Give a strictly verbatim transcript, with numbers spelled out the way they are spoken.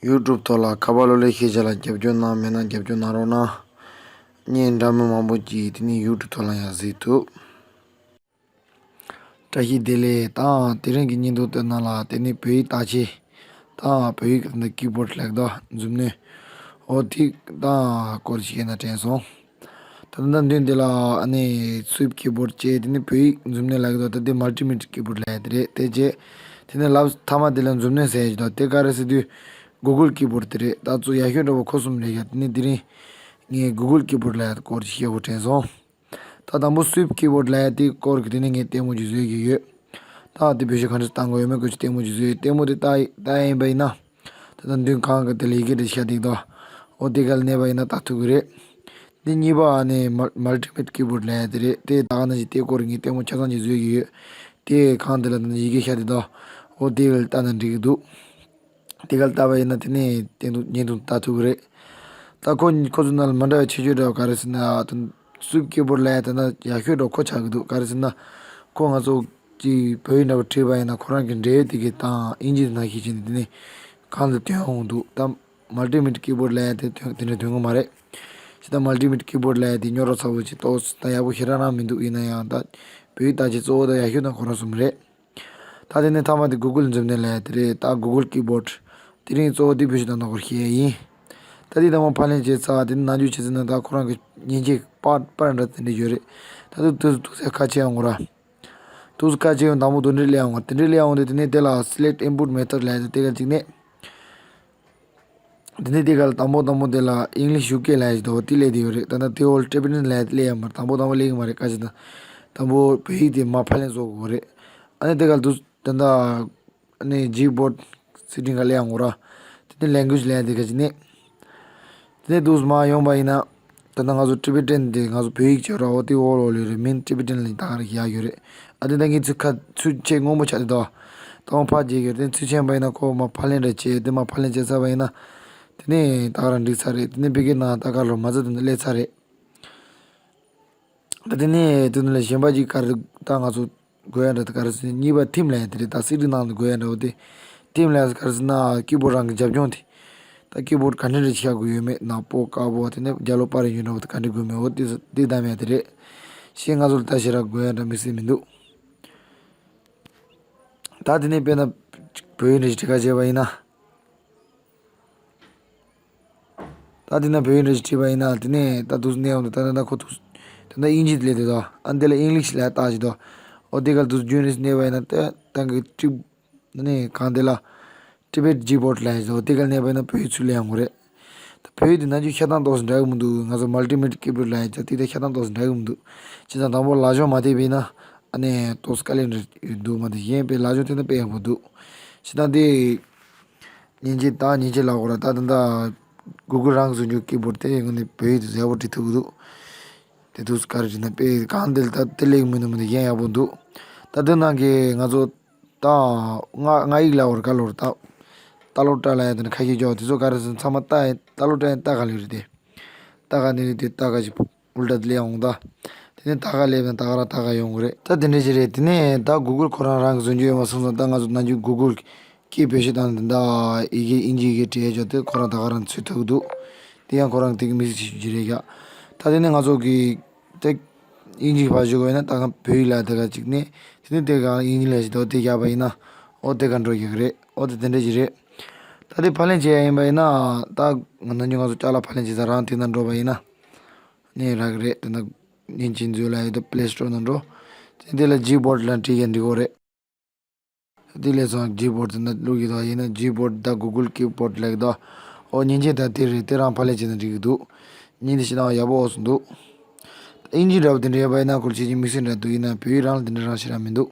ཡུ་ཊུབ་ཐོག་ལ་ཁ་པར་གློག་ཀླད་ཤེས་བྱ་ལ་རྒྱབ་སྐྱོར་གནང་མེད་ན་རྒྱབ་སྐྱོར་གནང་རོགས་གནང་། བརྙན་འདྲ་མིན་མང་པོ་ཅིག་དེ་ནས་ཡུ་ཊུབ་ཐོག་ལ་ཡང་གཟིགས་ཐུབ། བཀྲ་ཤིས་བདེ་ལེགས། ད་དེ་རིང་གི་བརྙན་ཐུང་དེ་ནང་ལ་དེ་ནས་བོད་ཡིག་བརྟག་དཔྱད་དང་བོད་ཡིག་གི་ཀི་བོརྡ་ལབ་དོ་མཛུབ་གནོན། འོ་དེ་དང་སྐོར་ཞིག་ཡིན་ན་དྲན་སོང་། ད་ལྟ་མདུན་དེ་ལ་ཨ་ནི་སུའིབ་ཀི་བོརྡ་བྱས། དེ་ནི་བོད་ཡིག་མཛུབ་གནོན་ལབ་ཀྱི་འདུག་ད་དེ་མལ་ཊི་མི་ཌི་ཡ་ཀི་བོརྡ་ལབ་ཡ་དེ་རེད། དེ་བྱས་དེ་ནི་ལབ་མཐའ་མ་དེ་ལ་མཛུབ་གནོན་ཟེར་གྱི་འདུག་དེ་ག་རེ་ཟེར་དུས་གུ་གལ་ཀི་བོརྡ་དེ་རེད། ད་གཙོ་ཡག་ཤོས་འདྲ་པོ་ཁོ་གསུམ་རེད་ཡ། དེ་ནི་དེ་རིང་ངས་གུ་གལ་ཀི་བོརྡ་ལབ་ཡ་སྐོར་ཞིག་བཤད་དགོས་དྲན་སོང་། ད་དང་པོ་སུའིབ་ཀི་བོརྡ་ལབ་ཡ་དེ་སྐོར་གྱི་དེ་ནི་ངས་ལྟད་མོ་ཅིག་བཟོས་ཀྱི་ཡོད། ད་དེ་བེད་སྤྱོད་ག་འདྲ་བཏང་དགོས་ཡོད་མེད་སྐོར་གྱི་ལྟད་མོ་ཅིག་བཟོས་ཡོད། ལྟད་མོ་དེ་ལྟ་ལྟ་ཡིན་པ་ཡིན་ན། ད་ལྟ་མདུན་སྒང་གི་དེ་ལ་ཡི་གེ་འདྲ་ཤར་འདུག་དོ། འོ་དེ་ག་ལ་གནོན་པ་ཡིན་ན་ལྟ་ཐུབ་ཀྱི་རེད། འདི་གཉིས་པ་ཨ་ནི་མལ་མལ་ཊི་མི་ཌི་ཡ་ཀི་བོརྡ་ལབ་ཡ་དེ་རེད། དེ་ད་ག་ནང་བཞིན་དེ་སྐོར་ངས་ལྟད་མོ་ཆ་ཚང་ཅིག་བཟོས་ཀྱི་ཡོད། དེ་སྒང་དེ་ལ་ད་ལྟ་ཡི་གེ་ཤར་འདུག་དོ། འོ་དེ་ག་ལ་ལྟ་ན་འགྲིག་གི་འདུག་དེ་ག་ལ་ལྟ་བ་ཡིན་ན་དེ་ནས་བརྙན་ཐུང་བརྙན་ཐུང་ལྟ་ཐུབ་ཀྱི་རེད། ད་ཁོ་ཁོ་ཚོ་ནང་ལ་མ་འདྲ་བའི་ཁྱད་ཆོས་འདྲ་བ་ག་རེ་ཟེར་ན། དེ་སུའིབ་ཀི་བོརྡ་ལབ་ཡ་དེ་ན་ཡག་ཤོས་འདྲ་ཁོ་ཆགས་ཀྱི་འདུག་ག་རེ་ཟེར་ན་ཁོ་ང་ཚོ་ཅིག་བོད་ཡིག་འདྲ་བོ་བྲིས་པ་ཡིན་ན་ཁོ་རང་གི་འབྲེལ་ཡོད་དེ་གའི་དང་དབྱིན་ཇི་དེ་ནང་བཞིན་བྱས་ནས་དེ་ནས་གང་དུ་ཐོན་འོང་འདུག་ད་མལ་ཊི་མི་ཌི་ཡ་ཀི་བོརྡ་ལབ་ཡ་དེ་ཐོན་དེ་འདྲ་ཐོན་གི་མ་རེད། ཇི་ལྟར་མལ་ཊི་མི་ཌི་ཡ་ཀི་བོརྡ་ལབ་ཡ་དེ་རྙོག་དྲ་ཚ་པོ་ཅིག་ཏོག་ཙམ་ད་ཡག་པོ་ཞེ་དྲག་རང་མི་འདུག་ཡིན་ན་ཡང་ད་བོད་ཡིག་བརྟག་དཔྱད་གཙོ་བོ་དང་ཡག་ཤོས་དང་ཁོ་རང་གསུམ་རེད། ད་དེ་ནས་མཐའ་མ་དེ་གུ་གལ་མཛུབ་གནོན་ལབ་ཡ་དེ་རེད། ད་གུ་གལ་ཀི་བོརྡ་དེ་རིང་གཙོ་བོ་དེ་བེད་སྤྱོད་བཏང་སྟངས་སྐོར་བཤད་ཡ་ཡིན། ད་དེ་དང་པོ་ཕབ་ལེན་བྱས་ཚར། དེ་ནས་ནམ་རྒྱུན་བྱས་ཚར་ན་ད་ཁོ་རང་གི་མཉེན་ཆས་པར་པར་འདྲ་དེ་འདྲ་ཡོད་རེད། ད་དུ་དུ་དུ་ཚོད་ཁ་ཕྱེ་ཡོང་གོ་ར། དུ་ཚོད་ཁ་ཕྱེ་ཡོང་དང་པོ་དེ་འདྲ་སླེབས་ཡོང་གོ་དེ་འདྲ་སླེབས་ཡོང་དུས་དེ་ནས་དེ་ལ་སི་ལེག་ཊི་ཨིན་པུཊ་མེ་ཐོཌ་ལབ་ཡ་དེ་དེ་ག་ཅིག་ནས། དེ་ནས་དེ་ག་ལ་དང་པོ་དང་པོ་དེ་ལ་ཨིང་ལིཤ་ཡུ་ཀེ་ལབ་ཡ་ཞིག་འདུག་དེ་སླེབས་བསྡད་ཡོད་རེད། ད་ལྟ་དེ་འོག་ལ་ཊི་བི་ཊན་ལབ་ཡ་དེ་སླེབས་ཡ་མ་རེད། དང་པོ་དང་པོ་སླེབས་ཀྱི་མ་རེད། བཀའ་ཤག་དང་དང་པོ་བོད་ཡིག་དེ་མར་ཕབ་ལེན་བཟོ་དགོས་རེད། ཨ་ནི་དེ་ག་ལ་དུ་ད་ལྟ་ཨ་ནི་ཇི་བོརྡ་སེ་ཊིང་ག་སླེབས་ཡོང་གོ་ར། དེ་ནས་ལེང་གུ་ཨེཇ་ལབ་ཡ་དེ་ག་ཅིག་ནས། དེ་ནས་དུ་མར་ཡོང་པ་ཡིན་ན། ད་ལྟ་ང་ཚོ་ཊི་བི་ཊན་དེ་ང་ཚོ་བོད་ཡིག་བྱས་ར། འོ་དེ་འོག་ལོགས་ལ་ཡོད་རེད། མིན་ཊི་བི་ཊན་ལ་ད་ག་རེ་ཡག་ཡོད་རེད། ཨ་དེ་ད་ངས་ཚུར་ཁ་ཚུར་ཆེས་སྔོན་པོ་ཆགས་དེ་དོ། ད་འོ་ཕར་རྒྱག་གི་རེད། དེ་ཚུར་ཕྱིན་པ་ཡིན་ན་ཁོ་མར་ཕབ་ལེན་འདྲ་བྱས། དེ་མར་ཕབ་ལེན་བྱས་ཚར་བ་ཡིན་ན། དེ་ནས་ད་ག་རང་འགྲིག་ཚར་རེད། དེ་ནས་བི་གེ་ནང་ད་ག་ལོ་མ་ཚད་དེ་ནས་སླེབས་ཚར་རེད། ད་དེ་ནས་དེ་ནས་ལ་གཞན་པ་ཅིག་ག་རེ་ད་ང་ཚོ་དགོས་ཡ་འདྲ་དེ་ག་རེ་ཟེར་ན། གཉིས་པ་ཐིམ་ལབ་ཡ་དེ་རེད། ད་སི་ཌི་ནང་དུ་དགོས་ཡ་འདྲ་བོ་དེ། ཐིམ་ལབ་ཡ་ག་རེ་ཟེར་ན་ཀི་བོརྡ་རང་གི་རྒྱབ་ལྗོངས་དེ། ད་ཀི་བོརྡ་ག་འདྲ་འདྲ་ཆགས་དགོས་ཡོད་མེད། ནག་པོ་དཀར་པོ་དེ་ནས་རྒྱ་ལོ་པར་ཡོད་འདྲ་བོ་དེ་ག་འདྲ་དགོས་མེད། འོ་དེ་དེ་བདམས་ཡ་དེ་རེད། གཞན་ང་ཚོ་ལ་ད་ཞེ་དྲག་དགོས་ཡ་འདྲ་མི་སྲིད་མི་འདུག་ད་དེ་ནས་དཔེར་ན་བོད་ཡིག་འདྲ་ཞིག་བྲིས་ཁ་བྱས་པ་ཡིན་ན། ད་དེ་ན་བོད་ཡིག་འདྲ་ཞིག་བྲིས་པ་ཡིན་ན། དེ་ནས་ད་དུ་གནས་ཡོང་དུས་ད་ད་ད་ཁོ་དུ་ད་ད་དབྱིན་ཇི་དེ་སླེབས་འདུག་དོ། ཨ་འདི་ལ་ཨིང་ལིཤ་ལབ་ཡ་བཏགས་ཤིག་དོ། འོ་དེ་ག་ལ་དུ་རྒྱུན་རིང་གནས་པ་ཡིན་ན་ད་ད་གི་ཊི་ནས་གང་དེ་ལ་ཊི་བེཊ་ཇི་བོརྡ་ལབ་ཡ་ཞིག་དོ། དེ་ག་ལ་གནས་པ་ཡིན་ན་བོད་ཡིག་ཚུར་སླེབས་ཡོང་གི་རེད། ད་བོད་ཡིག་དེ་ནམ་རྒྱུན་ཤ་སྟག་ཏོག་ཙམ་འདྲ་གི་མི་འདུག་ང་ཚོ་མལ་ཊི་མི་ཌི་ཡ་ཀི་བོརྡ་ལབ་ཡ་ཅག་དེ་ད་ཤ་སྟག་ཏོག་ཙམ་འདྲ་གི་མི་འདུག་བྱས་ཙང་དང་པོ་ལག་ཆོག་མ་བལྟས་པ་ཡིན་ན་ཨ་ནི་ཏོག་ཙམ་དཀའ་ལས་འདྲ་འདུག་མ་གཏོགས་གཞན་དཔེ་ལག་ཆོག་དེ་ན་དཔེ་ཡག་པོ་འདུག་བྱས་ཙང་དེ། མཉེན་ཆས་དང་མཉེན་ཆས་ལ་འོ་ར་ད་ད་ད་གུ་གལ་རང་གི་བཟོ་རྒྱུ་ཀི་བོརྡ་དེ་ངོས་ནས་བོད་ཡིག་དེ་ཡག་པོ་འབྲི་ཐུབ་ཀྱི་འདུག་དེ་དུས་ག་རེ་བྲིས་ན་དཔེ་གང་དེ་ད་དེ་ལེགས་མི་འདུག་མི་འདུག་གཞན་ཡག་པོ་འདུག་ད་དེ་ནང་གི་ང་ཚོ་ད་སྔགས་སྔགས་ཡིག་ལ་འོ་ར་ག་ལོར་ད་ཏ་ལོ་ཏྲ་ལ་ཡ་དེ་ནི་ཁ་ཤས་ཀྱོག་དེ་ཚོ་ག་རེ་ཟེར་ཚང་མ་ཏ་ཡིན། ཏ་ལོ་ཏྲ་ཡིན་ཏ་ག་ལེ་རེད་དེ། ཏ་ག་ནི་རེད་དེ་ཏ་ག་ཞིག་ཨུལ་ཊ་དེ་ལེ་ཡོང་ད། དེ་ནས་ད་ག་ལེབ་ན་ད་ག་རང་ད་ག་ཡོང་གི་རེད། ད་དེ་འདྲ་ཞིག་རེད། དེ་ནས་ད་གུ་གལ་ཁོ་རང་རང་གི་བཟོ་རྒྱུ་ཡོད་མ་སོང་ཙང་ད་ང་ཚོ་ནམ་རྒྱུན་གུ་གལ་གྱིས་བེད་སྤྱོད་བཏང་ནས་ད་ཡི་གེ་དབྱིན་ཇིའི་ཡི་གེ་བྲིས་ཡ་ཅོ་དེ་ཁོ་རང་ད་ག་རང་འཚོལ་ཐུབ་ཀྱི་འདུག་དེ་ཡང་ཁོ་རང་དེ་གི་མི་ཚེ་ཆེ་ཆུང་ཅིག་རེད་ཡ། ད་དེ་ནས་ང་ཚོ་གི་ད་དབྱིན་ཇི་ཕར་ཞོག་ཡོད་ན་ད་ག་བོད་ཡིག་ལ་དེ་ག་ཅིག་ནས་དེ་ནས་དེ་ག་དབྱིན་ཇི་ལ་ཞིག་ད་དེ་བཞག་པ་ཡིན་ན་ཨོ་དེ་ག་འགྲོ་ཡི་གི་རེད། ཨོ་དེ་དེ་འདྲ་ཞིག་རེད། ད་དེ་ཕབ་ལེན་བྱེད་ཡ་ཡིན་པ་ཡིན་ན་ད་ང་ནམ་རྒྱུན་ང་ཚོ་ཅ་ལག་ཕབ་ལེན་བྱེད་ས་རང་དེ་ན་འགྲོ་བ་ཡིན་ན། ནས་རག་གི་རེད། དེ་ན་ཉིན་གཅིག་འཛུལ་ལ་ཡོད་དོ་པི་ལེ་སི་ཊོར་ནང་འགྲོ། དེ་འདི་ལ་ཇི་བོརྡ་ལ་བྲིས་ཡ་འགྲིག་གོ་རེད། དེ་ལས་སོང་ཇི་བོརྡ་དེ་ན་བླུག་གི་དོ་ཡིན་ན་ཇི་བོརྡ་ད་གུ་གལ་ཀི་བོརྡ་ལེགས་དོ། ཨོ་ཉིན་གཅིག་ད་དེ་རེད། དེ་རང་ཕབ་ལེན་བྱས་ན་འགྲིག་གི་འདུག་ཉིན་དེ་ཤི་ན་ཡག་པོ་འོ་སོང་འདུག་དབྱིན་ཇི་འདྲ་བོ་དེ་འདྲ་ཡོད་པ་ཡིན་ན་ཁོ་ལ་ཆེ་ཆེ་དམིགས་བསལ་འདྲ་འདུག་ཡིན་ན་བོད་ཡིག་རང་ལ་དེ་འདྲ་རང་ཞེ་དྲག་མི་འདུག